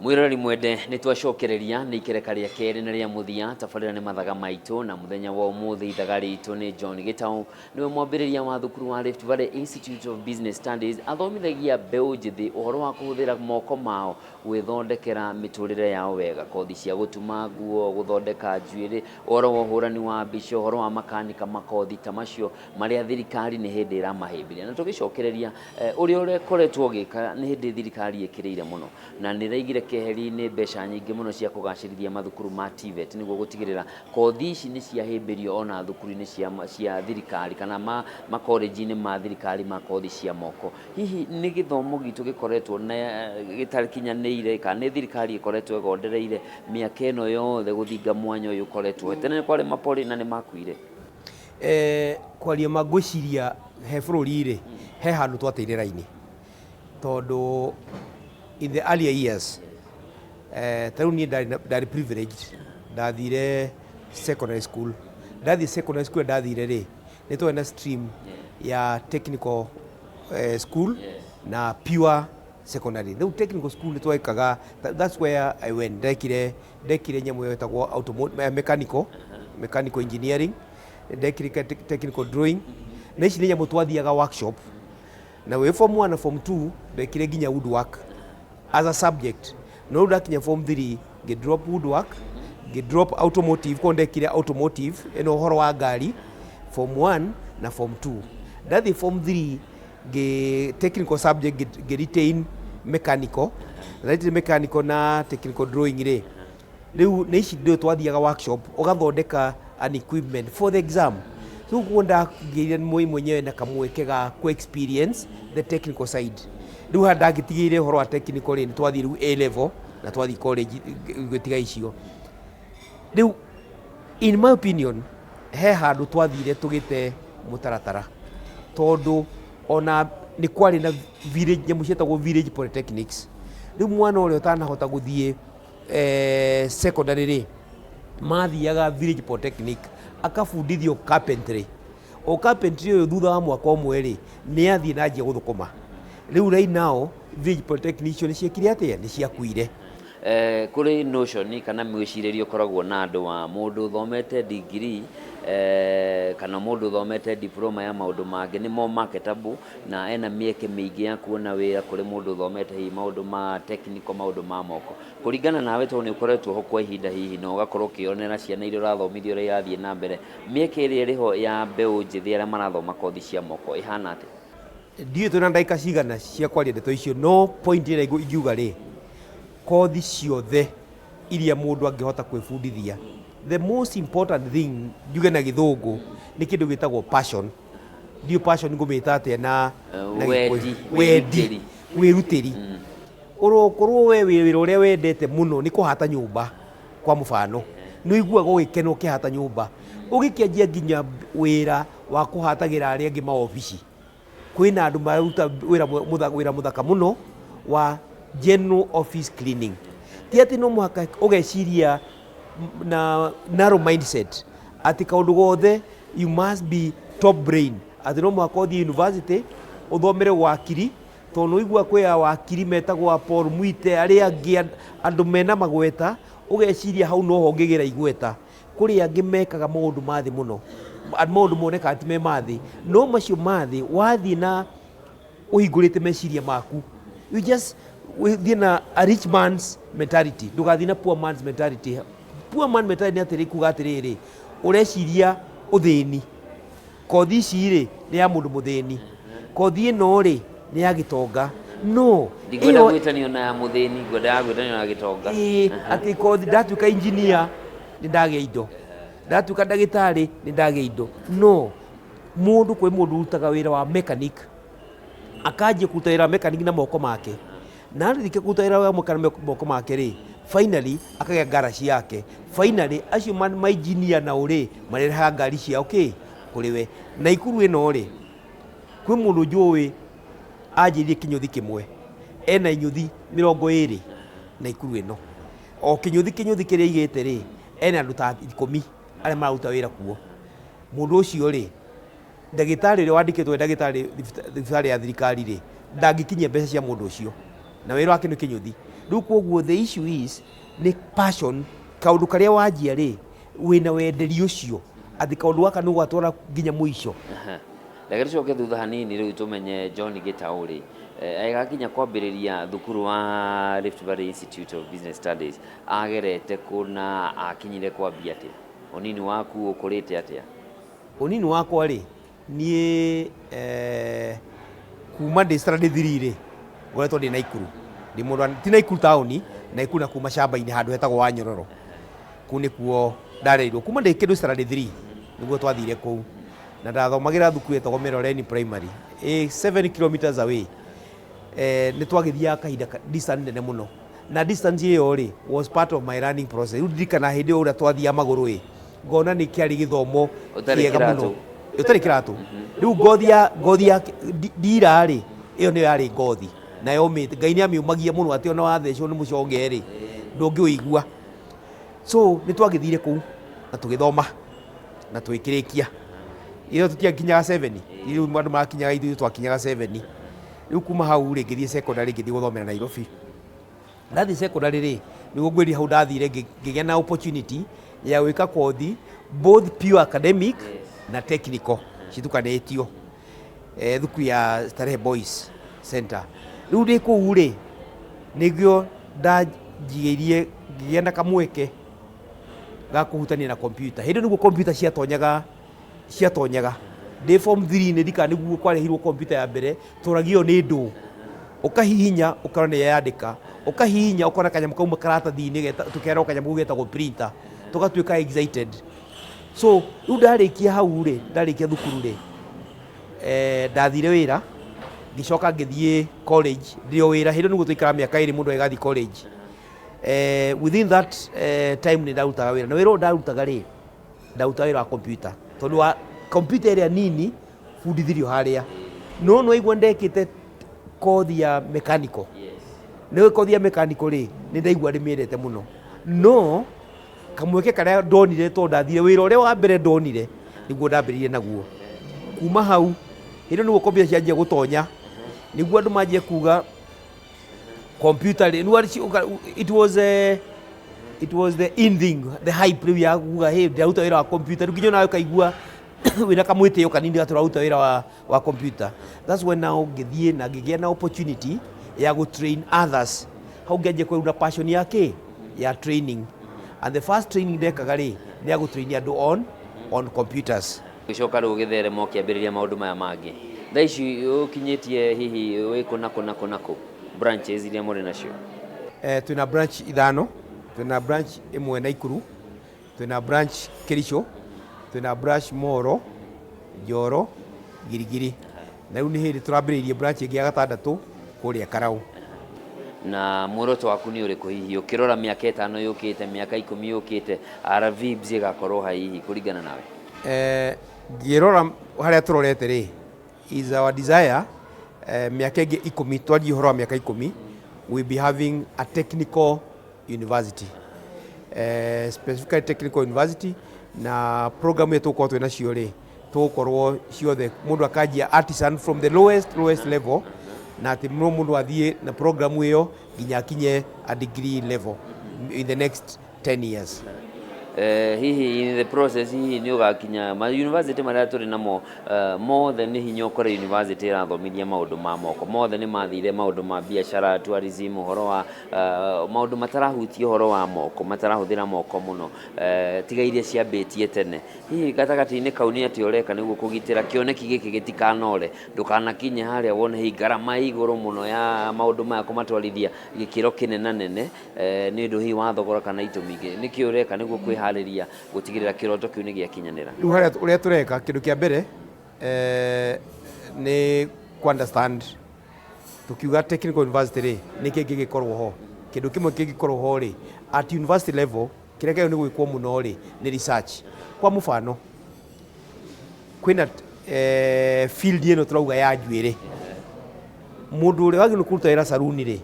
Mwĩroreri mwende, nĩ twacokereria nĩ ikereka rĩa kerĩ na rĩa mũthia. Tabarĩra nĩ Mathaga Maitũ, na mũthenya wa ũmũthĩ ithaga ritũ nĩ John Gĩtaũ, nĩwe mwambĩrĩria wa thukuru wa Rift Valley Institute of Business Studies. Athomithagia mbeũ njĩthĩ ũhoro wa kũhũthĩra moko mao gwĩthondekera mĩtũrĩre yao wega, kothi cia gũtuma nguo, gũthondeka njuĩrĩ, ũhoro wa ũhũrani wa mbica, ũhoro wa makanika, makothi ta macio marĩa thirikari nĩ hĩndĩ ĩramahĩmbĩria. Na tũgĩcokereria ũrĩa ũkoretwo ũgĩka, nĩ hĩndĩ thirikari ĩkĩrĩire mũno na nĩ ĩraigire keheri-inĩ mbeca nyingĩ mũno cia kũgacĩrithia mathukuru ma TVET nĩguo gũtigĩrĩra kothi ici nĩ ciahĩmbĩrio ona thukuru-inĩ cia thirikari kana makorenji-inĩ ma thirikari ma kothi cia moko. Hihi nĩ gĩthomo gitũ gĩkoretwo na gĩtakinyanĩire, kana nĩ thirikari ĩkoretwo ĩgondereire mĩaka ĩno yothe gũthinga mwanya ũyũ ũkoretwo? Tene nĩ kwarĩ mapori na nĩ makuire. Kwaria ma, ngwĩciria he bũrũri rĩ, he handũ twateire raini, tondũ in the earlier years, ta rĩu niĩ ndarĩ privileged, ndathire secondary school. Ndathiĩ secondary school, ndathire rĩ, nĩ twarĩ na stream ya technical school na pure secondary. Rĩu technical school nĩ twekaga, that's where I went. Ndekire nyamũ ĩyo ĩtagwo mechanical engineering, ndekire technical drawing, na ici nĩ nyamũ twathiaga workshop. Na wĩ form 1 na form 2 ndekire nginya woodwork as a subject. No rĩu ndakinya form 3, ngĩ drop woodwork, ngĩ drop automotive, ko ndekire automotive ĩno, ũhoro wa ngari, form 1 na form 2. Ndathiĩ form 3, ngĩ technical subject, ngĩ retain mechanical, retain mechanical na technical drawing rĩ. Rĩu nĩ ici ndio twathiaga workshop, ũgathondeka an equipment for the exam. So kuo ndagĩire moi mwenyewe na kamweke ga ku experience the technical side. Rĩu haha ndangĩtigĩire ũhoro wa technical rĩ, nĩ twathiĩ rĩu A level na twathiĩ college, ngĩtiga icio. Rĩu in my opinion, he handũ twathire tũgĩte mũtaratara, tondũ ona nĩ kwarĩ na village, nyamũ cietagwo village polytechnics. Rĩu mwana ũrĩa ũtanahota gũthiĩ secondary rĩ, mathiaga village polytechnic akabundithio carpentry. O carpentry ũyũ, thutha wa mwaka ũmwe rĩ, nĩ athiĩ na njia gũthũkũma. Rĩu right now village polytechnic icio nĩ ciekire atĩa? Nĩ ciakuire. Kũrĩ notion kana mwĩcirĩrie ũkoragwo na andũ wa mũndũ ũthomete degree kana mũndũ ũthomete diploma ya maũndũ mangĩ nĩ more marketable na ena mĩeke mĩingĩ ya kuona wĩra kũrĩ mũndũ ũthomete hihi maũndũ ma technical, maũndũ ma moko. Kũringana nawe, tondũ nĩ ũkoretwo ho kwa ihinda hihi na ũgakorwo ũkĩonera ciana iria ũrathomithia ũrĩa irathiĩ na mbere, mĩeke ĩrĩa ĩrĩho ya mbeũ njĩthĩ arĩa marathoma kothi cia moko ĩhana atĩa? Ndiũĩ twĩna ndagĩka cigana cia kwaria ndeto icio, no point ĩrĩa ingiuga rĩ, kothi ciothe iria mũndũ angĩhota kwĩbundithia, the most important thing, njuge na Gĩthũngũ, nĩ kĩndũ gĩtagwo passion. Ndiũ passion ngũmĩta atĩa na Wendi. Gĩkũyũ? Wendi, wĩrutĩri. Ũrokorwo we wĩ wĩra ũrĩa wendete mũno nĩ kũhata nyũmba, kwa mũbano, nĩ ũiguaga ũgĩkena ũkĩhata nyũmba, ũgĩkĩanjia nginya wĩra wa kũhatagĩra arĩa angĩ maobici. Kwĩna andũ mararuta wĩra mũthaka mũno wa general office cleaning. Ti atĩ no mũhaka ũgeciria na narrow mindset atĩ kaũndũ gothe you must be top brain, atĩ no mũhaka ũthiĩ university ũthomere wakiri, tondũ nĩ ũigua kwĩ a wakiri metagwo a Paul Mwite, arĩa angĩ andũ mena magweta, ũgeciria hau noho ũngĩgĩra igweta. Kũrĩ angĩ mekaga maũndũ ma thĩ mũno, maũndũ monekaga ti me ma thĩ, no macio ma thĩ wathiĩ na ũhingũrĩte meciria maku, you just ũthiĩ na a rich man's mentality, ndũgathiĩ na poor man's mentality. Poor man mentality nĩ atĩrĩ, kuga atĩrĩrĩ, ũreciria ũthĩni, kothi ici rĩ, nĩ ya mũndũ mũthĩni, kothi ĩno rĩ, nĩ ya gĩtonga. No Ndikwenda gwĩtanio na ya mũthĩni, ngwendaga gwĩtanio na gĩtonga. Ĩĩ, atĩ kothi, ndatuĩka engineer nĩ ndagĩa indo, ndatuĩka ndagĩtarĩ nĩ ndagĩa indo. No mũndũ, kwĩ mũndũ ũrutaga wĩra wa mechanic, akanjia kũruta wĩra wa mechanic na moko make, na arĩkia kũruta wĩra wa mechanic na moko make rĩ, finally akagĩa ngaraci yake. Finally acio ma engineer nao rĩ, marehaga ngari ciao kĩ kũrĩ we. Naikuru ĩno rĩ, kwĩ mũndũ njũĩ anjĩrire kĩnyũthi kĩmwe, ena inyũthi 20 Naikuru ĩno. O kĩnyũthi kĩnyũthi kĩrĩa aigĩte rĩ, ena andũ ta 10 arĩa mararuta wĩra kuo. Mũndũ ũcio rĩ, ndagĩtarĩ ũrĩa wandĩkĩtwo nĩ ndagĩtarĩ thibitarĩ ya thirikari rĩ, ndangĩkinyia mbeca cia mũndũ ũcio, na wĩra wake nĩ kĩnyũthi. Rĩu koguo the issue is nĩ passion, kaũndũ karĩa wanjia rĩ, wĩna wenderi ũcio atĩ kaũndũ gaka nĩ ũgatwara nginya mũico. Aha. Reke tũcoke thutha hanini rĩu tũmenye John Gĩtaũ rĩ, agĩgakinya kwambĩrĩria thukuru wa Rift Valley Institute of Business Studies agerete kũ na akinyire kwambia atĩa? Ũnini waku ũkũrĩte atĩa? Ũnini wakwa rĩ, niĩ kuma ndĩ standard 3 rĩ, ngoretwo ndĩ Naikuru. Ndĩ mũndũ wa, ti Naikuru taũni, Naikuru na kuma camba-inĩ handũ hetagwo Wanyororo. Kũu nĩkuo ndarerirwo. Kuma ndĩ kĩndũ standard 3 nĩguo twathire kũu. Na ndathomagĩra thukuru ĩtagwo Meroreni Primary, ĩ 7 kilometers away. Nĩ twagĩthiaga kahinda distance nene mũno. Na distance ĩyo rĩ, was part of my learning process. Rĩu ndirikana hĩndĩ ĩyo ũrĩa twathiaga magũrũ ĩ, ngona nĩ kĩarĩ gĩthomo Ũtarĩ kĩega kĩratũ. mũno. Ũtarĩ kĩratũ. Rĩu ngothi ya, ngothi ya ndira rĩ, ĩyo nĩyo yarĩ ngothi. Na yomĩte, Ngai nĩ amĩũmagia mũno atĩ ona wathecwo nĩ mũconge rĩ, ndũngĩũigua. So nĩ twagĩthire kũu na tũgĩthoma na tũgĩkĩrĩkia. Ĩyo tũtiakinyaga 7, rĩu andũ marakinyaga, ithuĩ twakinyaga 7. Rĩu kuma hau rĩ, ngĩthiĩ secondary, ngĩthiĩ gũthomera Nairobi. Ndathiĩ secondary rĩ, nĩguo ngwĩrire hau ndathire ngĩgĩa na opportunity ya gwĩka kothi both pure academic na technical citukanĩtio, thukuru ya Starehe Boys Center. Rĩu ndĩ kũu rĩ, nĩguo ndanjigĩirie ngĩgĩa na kamweke ga kũhutania na computer. Hĩndĩ ĩyo nĩguo computer ciatonyaga. Ndĩ form 3 nĩ ndikana nĩguo kwarehirwo computer ya mbere, tũragio nĩ ndũ. Ũkahihinya ũkona nĩ yandĩka, ũkahihinya ũkona kanyamũ kauma karatathi-inĩ, tũkerwo kanyamũ kau getagwo printer, tũgatuĩka excited. So rĩu ndarĩkia hau rĩ, ndarĩkia thukuru rĩ, ndathire wĩra, ngĩcoka ngĩthiĩ college, ndĩ o wĩra. Hĩndĩ ĩyo nĩguo twaikaraga mĩaka 2 mũndũ agĩgathiĩ college. Within that time nĩ ndarutaga wĩra, na wĩra ũyũ ndarutaga rĩ, ndarutaga wĩra wa computer, tondũ wa computer ĩrĩa nini bundithirio harĩa. No nĩ waigua ndekĩte kothi ya mechanical. Nĩ kothi ya mechanical rĩ, nĩ ndaigua ndĩmĩendete mũno. No kamweke karĩa ndonire, tondũ ndathire wĩra ũrĩa wa mbere ndonire nĩguo ndambĩrĩirie naguo. Kuma hau hĩndĩ ĩyo nĩguo computer cianjia gũtonya, nĩguo andũ manjie kuga computer rĩ, it was the in thing, the hype rĩu ya kuga, hey, ndĩraruta wĩra wa computer. Rĩu nginya onawe ũkaigua wĩna kamwĩtĩo kanini atĩ ũraruta wĩra wa computer. That's when now ngĩthiĩ na ngĩgĩa na opportunity ya gũ train others. Hau ngĩanjia kwĩruna passion ya kĩ ya training, and the first training ndekaga rĩ, nĩ ya gũ train andũ on computers. Gĩcoka rĩu ũgĩtherema ũkĩambĩrĩria maũndũ maya mangĩ. Thaa ici ũkinyĩtie hihi wĩ kũ na kũ na kũ na kũ branches iria mũrĩ nacio? Twĩna branch 5. Twĩna branch ĩmwe Naikuru, twĩna branch Kericho, twĩna branch Moro, Njoro, Girigiri, na rĩu nĩ hĩndĩ tũrambĩrĩirie branch ĩngĩ ya gatandatũ kũrĩa Karau. Na muoroto waku nĩ ũrĩkũ hihi ũkĩrora mĩaka 5 yũkĩte, mĩaka 10 yũkĩte, RVIBS ĩgakorwo ha hihi kũringana nawe? Ngĩrora harĩa tũrorete rĩ, is our desire, mĩaka ĩngĩ 10, twarie ũhoro wa mĩaka 10, we be having a technical university, specifically technical university, na program ĩyo tũgũkorwo twĩ nacio rĩ, tũgũkorwo ciothe mũndũ akanjia artisan from the lowest level, na atĩ no mũndũ athiĩ na program ĩyo nginya akinye a degree level in the next 10 years. Hihi in the process hihi nĩ ũgakinya ma university marĩa tũrĩ namo, mothe nĩ hinya ũkore university ĩrathomithia maũndũ ma moko? Mothe nĩ mathire maũndũ ma biacara, tourism, ũhoro wa maũndũ matarahutia ũhoro wa moko, matarahũthĩra moko mũno, tiga iria ciambĩtie tene. Hihi gatagatĩ-inĩ kau nĩ atĩa ũreka nĩguo kũgitĩra kĩoneki gĩkĩ gĩtikanore, ndũkanakinye harĩa wone hihi ngarama ĩ igũrũ mũno ya maũndũ maya kũmatwarithia gĩkĩro kĩnena nene, nĩ ũndũ hihi wa thogora kana itũmi ingĩ? Nĩkĩ ũreka nĩguo kwĩharĩria gũtigĩrĩra kĩroto kĩu nĩ gĩakinyanĩra? Rĩu harĩa ũrĩa tũreka, kĩndũ kĩa mbere nĩ ku understand tukiuga technical university rĩ, nĩ kĩ kĩngĩkorwo ho. Kĩndũ kĩmwe kĩngĩkorwo ho rĩ, at university level, kĩrĩa kĩagĩrĩirwo nĩ gwĩkwo mũno rĩ, nĩ research. Kwa mũbano, kwĩna field ĩno tũrauga ya njuĩrĩ, mũndũ ũrĩa wagĩrĩirwo kũruta wĩra saruni rĩ,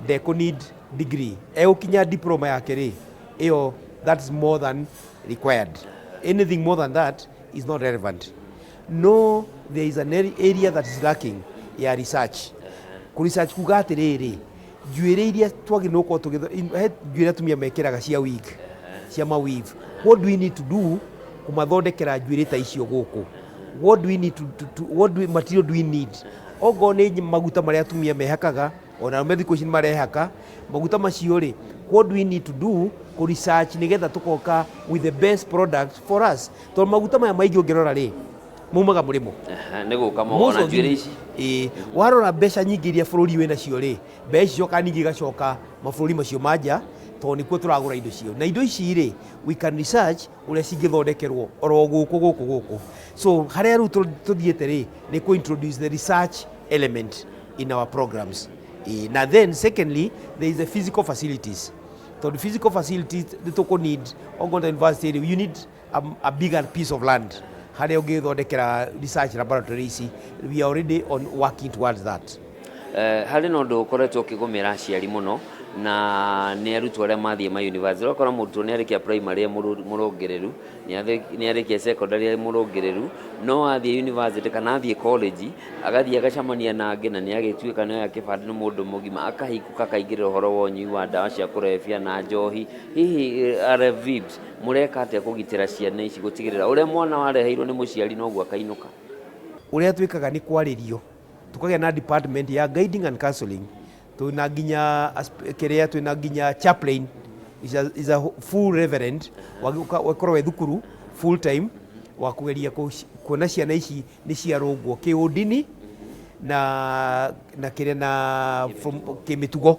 ndekũ need degree, egũkinya diploma yake rĩ, ĩyo that is more than required. Anything more than that is not relevant. No there is an area that is lacking ya research. Ku research kuga atĩrĩrĩ, Njuĩrĩ iria twagĩrĩirwo gũkorwo tũgĩtho he njuĩrĩ atumia mekĩraga cia wig, cia ma weave. What do we need to do kũmathondekera njuĩrĩ ta icio gũkũ? What do we need to what do we, material do we need? Ongorwo nĩ maguta marĩa atumia mehakaga, ona arũme thikũ ici nĩ marehaka maguta macio rĩ, what do we need to do kũ research nĩgetha tũkoka with the best product for us? Tondũ maguta maya maingĩ ũngĩrora rĩ, maumaga mũrĩmo. Nĩ gũka mona njuĩrĩ ici. Ĩĩ, warora mbeca nyingĩ iria bũrũri wĩ nacio rĩ, mbeca ici icokaga ningĩ igacoka mabũrũri macio ma nja, tondũ nĩkuo tũragũra indo cio. Na indo ici rĩ, we can research ũrĩa cingĩthondekerwo oro gũkũ gũkũ gũkũ. So harĩa rĩu tũthiĩte rĩ, nĩ kũ introduce the research element in our programs. Ĩĩ, na then secondly, there is the physical facilities. Tondũ physical facilities nĩ tũkũ need, ongorwo ta university rĩ, you need a bigger piece of land harĩa ũngĩthondekera research laboratory ici. We are already on working towards that. Harĩ na ũndũ ũkoretwo ũkĩgũmĩra aciari mũno na nĩ arutwo arĩa mathiĩ ma university. Ũgakora mũrutwo nĩ arĩkia primary e mũrũngĩrĩru, nĩ arĩkia secondary e mũrũngĩrĩru, no athiĩ university kana athiĩ college agathiĩ agacemania na angĩ, na nĩ agĩtuĩka nĩ oya kĩbandĩ, nĩ mũndũ mũgima, akahingũka, akaingĩrĩra ũhoro wa ũnyui wa ndawa cia kũrebia na njohi. Hihi RVIBS mũreka atĩa kũgitĩra ciana ici, gũtigĩrĩra ũrĩa mwana wareheirwo nĩ mũciari noguo akainũka? Ũrĩa twĩkaga nĩ kwarĩrio, tukagĩa na department ya guiding and counseling. Twĩna nginya kĩrĩa, twĩna nginya chaplain, is a full reverend wakorwo wĩ thukuru full time wa kũgeria kuona ciana ici nĩ ciarũngwo kĩũndini na kĩrĩa na from kĩmĩtugo.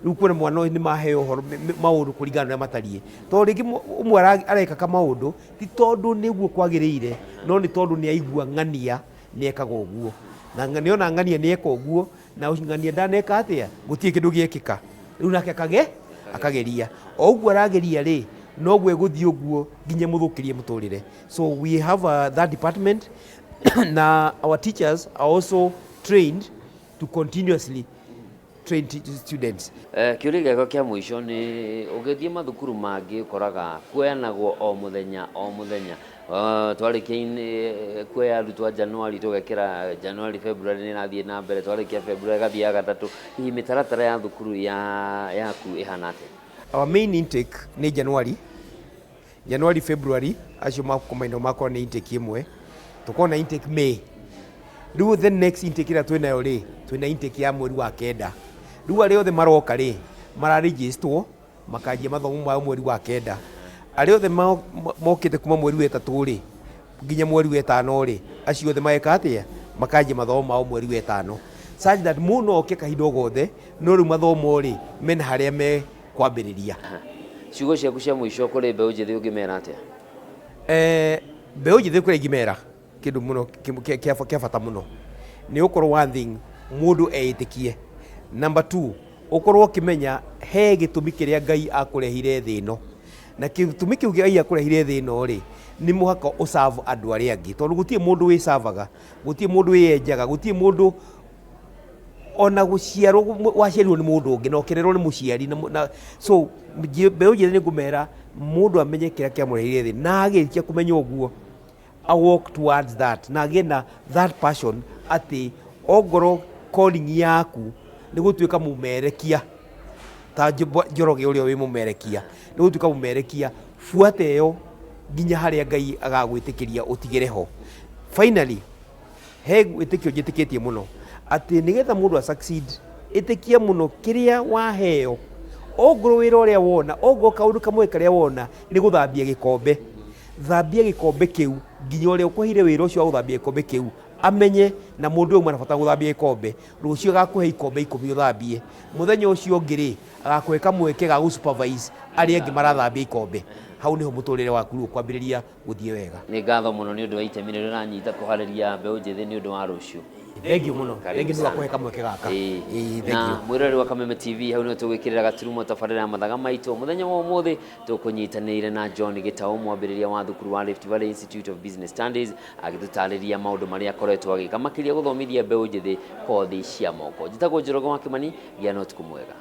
Rĩu kuona mwana ũyũ nĩ maheo ũhoro maũndũ kũringana na ũrĩa matariĩ, tondũ rĩngĩ ũmwe areka kamaũndũ ti tondũ nĩguo kwagĩrĩire, no nĩ tondũ nĩ aigua ng'ania nĩ ekaga ũguo, na nĩona ng'ania nĩ eka ũguo na ng'ania ndaneka atĩa, gũtirĩ kĩndũ gĩekĩka. Rĩu nake akageria o ũguo arageria rĩ, noguo ĩgũthiĩ ũguo nginya mũthũkĩrie mũtũrĩre. So we have that department, na our teachers are also trained to continuously train students. Kĩũria gĩakwa kĩa mũico nĩ, ũgĩthiĩ mathukuru mangĩ ũkoraga kuoyanagwo o mũthenya o mũthenya. Twarĩkia kuoya arutwo a January, tũgekĩra January, February nĩ ĩrathiĩ na mbere, twarĩkia February ĩgathiĩ ya gatatũ. Hihi mĩtaratara ya thukuru ya yaku ĩhana atĩa? Our main intake nĩ January, January, February, acio makomaino makorwo nĩ intake ĩmwe. Tũkorwo na intake May. Rĩu the next intake ĩrĩa twĩnayo rĩ, twĩna intake ya mweri wa kenda. Rĩu arĩa othe maroka rĩ, mararegistwo makanjia mathomo mao mweri wa kenda. Arĩa othe mokĩte kuma mweri wa ĩtatũ rĩ nginya mweri wa ĩtano rĩ, acio othe mageka atĩa? Makanjia mathomo mao mweri wa ĩtano, such that mũndũ no oke kahinda o gothe, no rĩu mathomo rĩ mena harĩa me kwambĩrĩria. Ciugo ciaku cia mũico kũrĩ mbeũ njĩthĩ ũngĩmera atĩa? Mbeũ njĩthĩ kũrĩa ingĩmera kĩndũ mũno kĩa bata mũno nĩ ũkorwo, one thing, mũndũ eĩtĩkie. Number two, ũkorwo ũkĩmenya he gĩtũmi kĩrĩa Ngai akũrehire thĩ ĩno, na gĩtũmi kĩu Ngai akũrehire thĩ ĩno rĩ, nĩ mũhaka ũserve andũ arĩa angĩ, tondũ gũtirĩ mũndũ wĩcavaga, gũtirĩ mũndũ wĩyenjaga, gũtirĩ mũndũ ona gũciarwo waciarirwo nĩ mũndũ ũngĩ na ũkĩrerwo nĩ mũciari na so mbeũ njĩthĩ nĩ ngũmera mũndũ amenye kĩrĩa kĩamũrehire thĩ, na agĩrĩkia kũmenya ũguo, a walk towards that na agĩe na that passion, atĩ ongorwo calling yaku nĩ gũtuĩka mũmerekia ta Njoroge ũrĩa wĩ mũmerekia, nĩ gũtuĩka mũmerekia, buata ĩyo nginya harĩa Ngai agagwĩtĩkĩria ũtigĩre ho. Finally, he wĩtĩkio njĩtĩkĩtie mũno atĩ nĩgetha mũndũ a succeed, ĩtĩkia mũno kĩrĩa waheo, ongorwo wĩra ũrĩa wona, ongorwo kaũndũ kamwe karĩa wona nĩ gũthambia gĩkombe, thambia gĩkombe kĩu nginya ũrĩa ũkũheire wĩra ũcio wa gũthambia gĩkombe kĩu amenye na mũndũ ũyũ mwana bata gũthambia gĩkombe. Rũciũ agakũhe ikombe 10 ũthambie, mũthenya ũcio ũngĩ rĩ, agakũhe kamweke ga gũ supervise arĩa angĩ marathambia ikombe. Hau nĩho mũtũrĩre waku rĩu ũkwambĩrĩria gũthiĩ wega. Nĩ ngatho mũno nĩ ũndũ wa itemi rĩrĩa ũranyita kũharĩria mbeũ njĩthĩ nĩ ũndũ wa rũciũ. Thengiũ mũno. Thengiũ nĩ wakũhe kamweke gaka. Ĩĩ, na mwĩroreri wa Kameme TV, hau nĩho tũgwĩkĩrĩra gaturumo tabarĩra ya mathaga maitũ mũthenya wa ũmũthĩ. Tũkũnyitanĩire na John Gĩtaũ, mwambĩrĩria wa thukuru wa Rift Valley Institute of Business Studies, agĩtũtarĩria maũndũ marĩa akoretwo agĩka, makĩria gũthomithia mbeũ njĩthĩ kothi cia moko. Njĩtagwo Njoroge wa Kĩmani, gĩa na ũtukũ mwega.